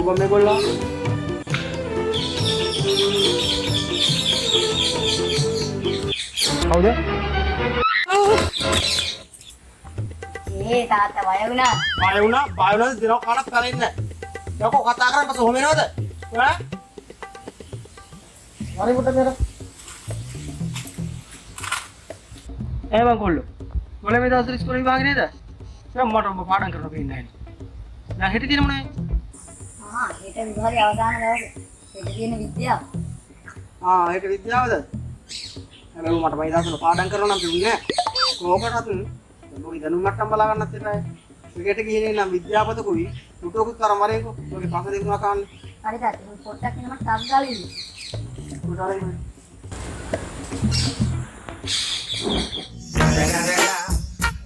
බම් මේගොල්ලෝ. කවුද? ඒ තාත්තා බය වුණා. බය වුණා, බය වුණාද දෙනව කනක් කරෙන්න. යකෝ කතා කරන් පස්සේ ඔහොම එනවද? ඈ? හරි මුට මෙර. ඒ බං කොල්ලෝ. ඔයාලා මේ දවස්වල ඉස්කෝලේ විභාග නේද? දැන් මට ඔබ පාඩම් කරන්න පේන්නේ නැහැ. දැන් හෙට තියෙන මොනවද? ආ හෙට විභාගේ අවසාන දවසේ. හෙට තියෙන විද්‍යාව. ආ හෙට විද්‍යාවද? හැබැයි මට මේ දවස්වල පාඩම් කරනවා නම් තිබුණේ නෑ. කෝකටත් ඔබගේ දැනුම් මට්ටම් බලා ගන්නත් එපායි. ක්‍රිකට් ගිහින් නම් විද්‍යාපතකුයි ලුටුවකුත් අරන් වරෙන්කෝ. ඔයගේ පස දෙකුණා කන්න. හරි තාත්තා මම පොඩ්ඩක් ඉන්න මට ටක් ගාලා ඉන්න. උඩට අරන්.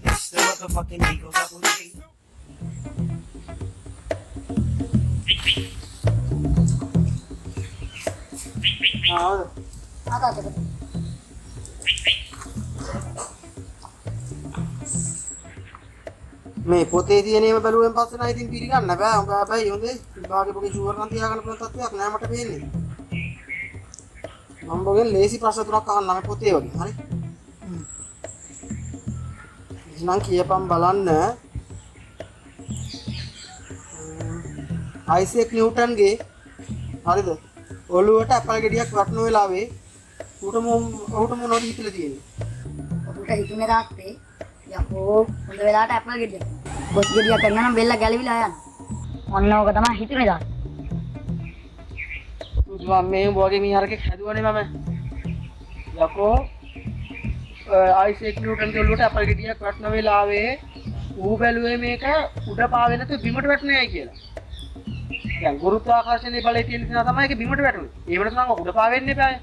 It's the motherfucking Eagle Double G. ආ හೌದು. ආ තාත්තා. මේ පොතේ තියෙන ඒවා බැලුවෙන් පස්සේ නම් ඉතින් පිළිගන්න බෑ. උඹ හැබැයි හොඳේ විභාගෙ පොගේ ෂුවර් නම් තියාගන්න පුළුවන් තත්ත්වයක් නෑ මට පේන්නේ. මම බගෙන් ලේසි ප්‍රශ්න තුනක් අහන්නම් මේ පොතේ වගේ. හරි? එහෙනම් කියපන් බලන්න. අයිසෙක් නිව්ටන්ගේ හරිද? ඔළුවට ඇපල් ගෙඩියක් වටන වෙලාවේ ඌට මොනවද හිතලා තියෙන්නේ? ඔහුට හිතුනේ තාත්තේ යකෝ හොඳ වෙලාවට ඇපල් ගෙඩියක්. බොස් ගෙඩියක් ගන්න නම් බෙල්ල ගැලවිලා යන්න. ඔන්න ඕක තමයි හිතුනේ තාත්තේ. මම මේ උඹ වගේ මීහරකෙක් හැදුවනේ මම. යකෝ අයිසෙක් නිව්ටන්ගේ ඔළුවට ඇපල් ගෙඩියක් වටන වෙලාවේ ඌ බැලුවේ මේක උඩ පාවෙ නැතුව බිමට වැටුණේයි කියලා. දැන් ගුරුත්වාකර්ෂණයේ බලය තියෙන නිසා තමයි ඒක බිමට වැටුනේ. ඒ වෙනස නම් උඩ පාවෙන්න එපාය.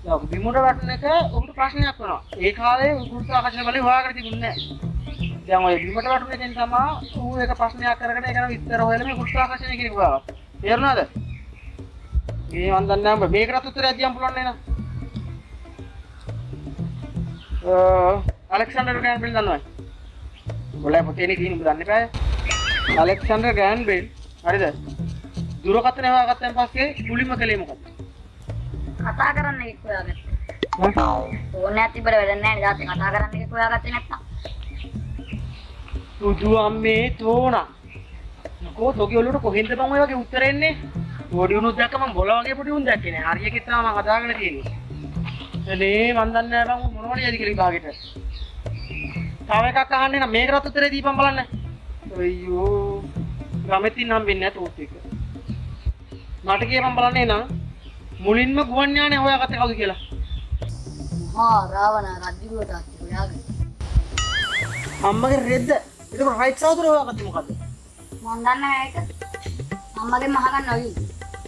දැන් බිමට වැටෙන එක ඔහුට ප්‍රශ්නයක් වෙනවා. ඒ කාලේ ගුරුත්වාකර්ෂණ බලය හොයාගෙන තිබුණේ නැහැ. දැන් ඔය බිමට වැටුන එකෙන් තමයි ඌ ඒක ප්‍රශ්නයක් කරගෙන ඒක නම් විස්තර හොයලා මේ ගුරුත්වාකර්ෂණය කියන එක හොයාගත්තා. තේරුණාද? මේ මන් දන්නේ නැහැ උඹ මේකටත් උත්තරයක් දියන්න පුළුවන් නේද? ඇලෙක්සැන්ඩර් ග්‍රෑම් බෙල් දන්නවද? උඹලා පොතේනේ තියෙන උඹ දන්නේ එපාය. ඇලෙක්සැන්ඩර් ග්‍රෑම් බෙල් හරිද? දුරකථනය හොයාගත්තන් පස්සේ මුලින්ම කළේ මොකද්ද? කතා කරන්න එකෙක් හොයාගත්තා. ෆෝන් එකක් තිබ්බට වැඩක් නැහැ නේ තාත්තේ කතා කරන්න එකෙක් හොයාගත්තේ නැත්තම්. සුදු අම්මේ තෝනා. මොකෝ තෝගේ ඔළුවට කොහෙන්ද බං ඔය වගේ උත්තර එන්නේ? පොඩි උනුත් දැක්ක මං බොල වගේ පොඩි උන් දැක්කේ නෑ. හරි එකේ තමයි මං හදාගෙන තියෙන්නේ. අනේ මං දන්නේ නෑ බං මොනවද යයිද කියලා විභාගෙට. තව එකක් අහන්නේ නම් මේකටත් උත්තරේ දීපන් බලන්න. අයියෝ ගමෙත් ඉන්න හම්බෙන්නේ නෑ තෝත් එක. මට කියපන් බලන්න එනං මුලින්ම ගුවන් යානය හොයාගත්තේ කවුද කියලා? මහා රාවණ රජුගේ තාත්තේ හොයාගත්තා. අම්මගේ රෙද්ද. එතකොට රයිට් සහෝදරය හොයාගත්තේ මොකද්ද? මං දන්නේ නෑ ඒක. අම්මගෙන් අහගන්න ඕයි.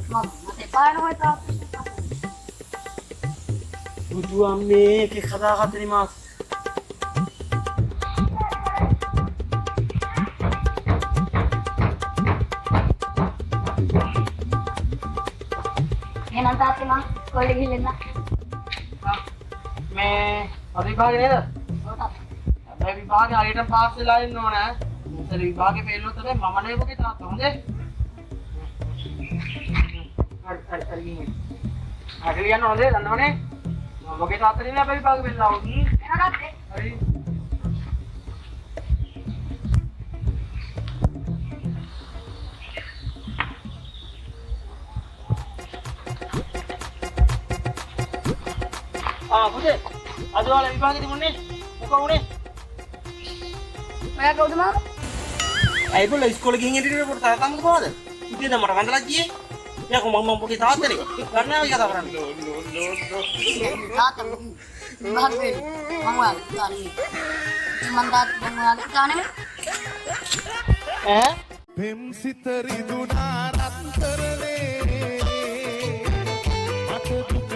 මම මට එපා වෙනවා ඔය තාත්තේ. බුදු අම්මේ එකෙක් හදාගත්තනේ මාස්. එහෙනම් තාත්තේ මං ඉස්කෝලේ ගිහින් එන්න. මේ අද විභාගේ නේද? ඔව් තාත්තේ. හැබැයි විභාගේ හරියටම පාස් වෙලා ඉන්න ඕන ඈ. මොකද විභාගේ ෆේල් වුණොත් තමයි මම නෙවෙයි ඔබගේ තාත්තා. හොඳේ? හරි හරි හරි ගිහින්. හරි ලියන්න හොඳේ දන්නවනේ? මම ඔබගේ තාත්තා නෙවෙයි හැබැයි විභාගේ ෆේල් ආවොත්. එනවා තාත්තේ. හරි. ආ පුතේ අද ඔයාලා විභාගෙ තිබුණේ මොකෝ වුණේ? ඔයා කවුද මාමා? ඇයි බොල ඉස්කෝලේ ගිහින් එන්න පොඩ තාත්තම කොහොමද? ඉතින් දැන් මට වන්දලා ගියේ. යකෝ මම මම පොඩි තාත්තනේ. ගන්න ආවයි කතා කරන්නේ. තාත්තා විභාගෙ ෆේල්. මං ඔයාගේ පුතා නෙමෙයි. ඉතින් මං තාත්තා මං ඔයාගේ පුතා නෙමෙයි. ඈ? පෙම් සිත රිදුනා රත්තරනේ මට දුක